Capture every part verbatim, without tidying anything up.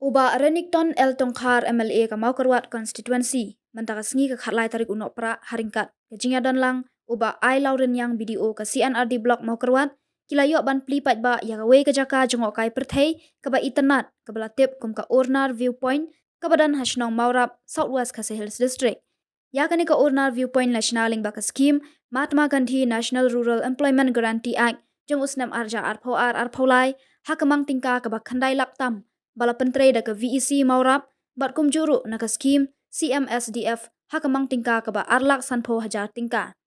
U Bah Renikton L Tongkhar, M L A ka Mawkyrwat Constituency, mynta ka sngi ka khatlai tarik u Nohprah, ha ryngkat ka jingïadon lang u Bah I Laureniang, B D O ka C and R D Block Mawkyrwat, ki la ïoh ban plie paidbah ïa kawei ka jaka jngohkai pyrthei kaba itynnad, kaba la tip kum ka Urnar View Point, kaba don ha shnong Mawrap, South West Khasi Hills District. Ïa kane ka Urnar View Point la shna lyngba ka skhim Mahatma Gandhi National Rural Employment Guarantee Act jong u snem ar hajar arphew ar arphew lai, ha ka mang tyngka kaba khyndai lak tam, ba la pyntrei da ka V E C Mawrap, bad kumjuh ruh na ka skhim C M S D F ha ka mang tyngka kaba ar lak sanphew hajar tyngka.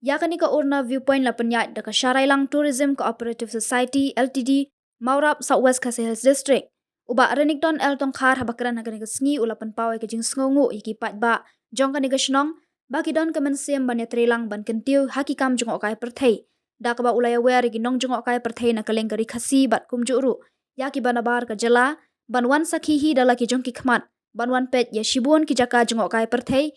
Ïa kane ka Urnar View Point la pynïaid da ka Sharailang Tourism Cooperative Society L T D, Mawrap, South West Khasi Hills District. U Bah Renikton L Tongkhar, haba kren ha kane ka sngi, u la pynpaw ïa ka jingsngewnguh ïa ki paidbah jong kane ka shnong, ba ki don ka mynsiem ban ïatreilang ban kyntiew ha ki kam jngohkai pyrthei, da kaba u la ïawer ïa ki nongjngohkai pyrthei na kylleng ka Ri Khasi bad kumjuh ruh ïa kiba nabar ka jylla, ban wan sakhi hi da la ki jong ki khmat, ban wan peit ïa shibun ki jaka jngohkai pyrthei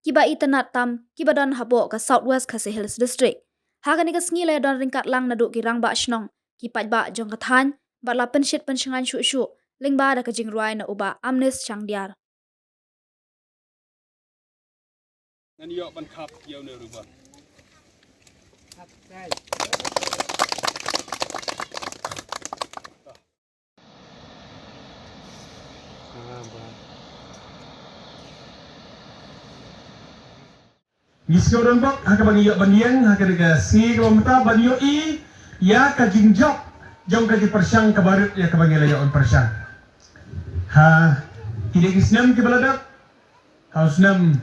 kiba itynnad tam, kiba don hapoh ka South West Khasi Hills District. Ha kane ka sngi la ïadon ryngkat lang naduh ki rangbah shnong, ki paidbah jong ka thaiñ, bad la pynshit pynshngaiñ shuh shuh lyngba da ka jingrwai na u Bah Amnis Shangdiar. Ngan ïoh ban khap ïa une u ribbon. Ngi sngew donbok ha kaba ngi ïoh ban ïeng ha kane ka sngi kaba mynta ban ïohi ïa ka jingjop jong ka jingpyrshang kaba rit ïa kaba ngi la ïoh ban pyrshang. Ha kine ki snem kiba la dep, ha u snem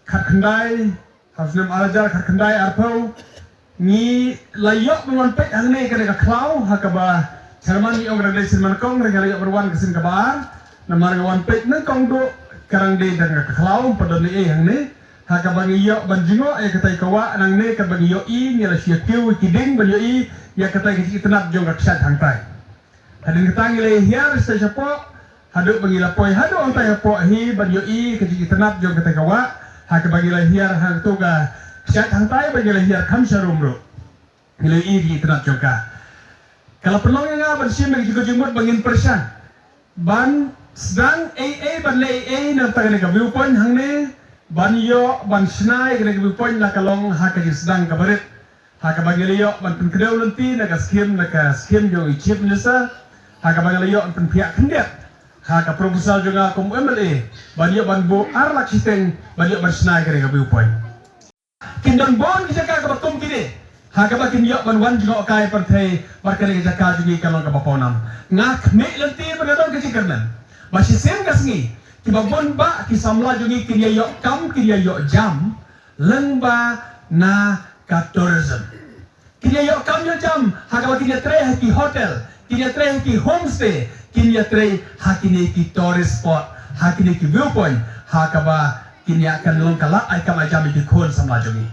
khatkhyndai, ha u snem ar hajar khatkhyndai arphew, ngi la ïoh ban wan peit hangne kane ka khlaw, ha kaba chairman ngi ong ka dei sien manyngkong, hynrei ngi la ïoh ban wan ka sien kaba ar, namar ngi wan peit nyngkong duh, ka dang dei tang ka khlaw, ym pat don ei ei hangne, ha kaba ngi ïoh ban jngoh ïa katai ka wah nangne, kaba ngi ïohi, ngi la shu ïa kiew ki dieng ban ïohi ïa katai ka jingitynnad jong ka kshaid hangtai. Hadien kata ngi la hiar sha shapoh, haduh ba ngi la poi haduh hangtai hapoh hi ban ïohi ka jingitynnad jong kata ka wah, ha kaba ngi la hiar hangto ka kshaid hangtai ba ngi la hiar kham sharum ruh. Ngi la ïohi ka jingitynnad jong ka. Ka la pynlong ïa nga ban shim ïa ka jingkyrkhu jingmut ba ngin pyrshang ban sdang ei ei ban leh ei ei na kata kane ka viewpoint hangne, ban ïoh ban shna ïa kane ka viewpoint la ka long ha ka jingsdang kaba rit. Ha kaba ngi la ïoh ban pynkdew lynti na ka skhim, na ka skhim jong i Chief Minister. Ha kaba ngi la ïoh ban pynphiah khyndiat ha ka proposal jong nga kum u M L A ban ïoh ban buh ar lak shiteng ban ïoh ban shna ïa kane ka viewpoint. Kin don bun ki jaka kaba kum kine ha kaba kin ïoh ban wan jngohkai pyrthei bad kane ka jaka jong ngi ka long kaba pawnam. Nga khmih lynti ba ka don ka jingkyrmen ba shisien ka sngi kiba bun bah ki samla jong ngi kin ïa ïoh kam, kin ïa ïoh jam lyngba na ka tourism. Kin ïa ïoh kam ïoh jam ha kaba kin ïa trei ha ki hotel, kin ïa trei ha ki homestay, kin ïa trei ha kine ki tourist spot, ha kine ki viewpoint, ha kaba kin ïa kan long ka lad ai kam ai jam ïa ki khun samla jong ngi.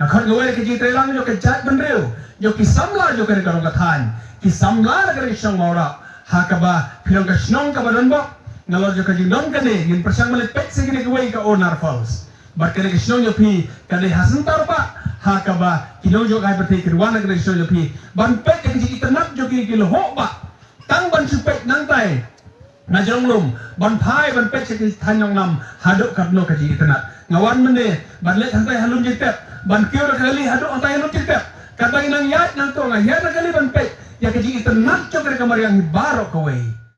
Nga khot nga wer ka jingtreilang jong ka jaitbynriew, jong ki samla jong kane ka rong ka thaiñ, ki samla na kane ka shnong Mawrap, ha kaba phi long ka shnong kaba donbok. Nalor jong ka jingdon kane ngin pyrshang ban leit peit sha kine kiwei ka Urnar Falls. Bad kane ka shnong jong phi ka dei ha center bah, ha kaba ki nongjngohkai pyrthei kin wan na kane ka shnong jong phi ban peit ka jingitynnad jong ki, ki lyoh bah. Tang ban shu peit nangtai na jrong lum, ban phai ban peit sha ki thaiñ nongnam haduh katno ka jingitynnad. Nga wan mynne ban leit hangtai ha Lumjingtep, ban kiew da ka kali haduh hangtai ha Lumjingtep. Katba ngi nang ïaid nangto nga hiar da ka kali ban peit ïa ka jingitynnad jong kane ka mariang hi baroh kawei.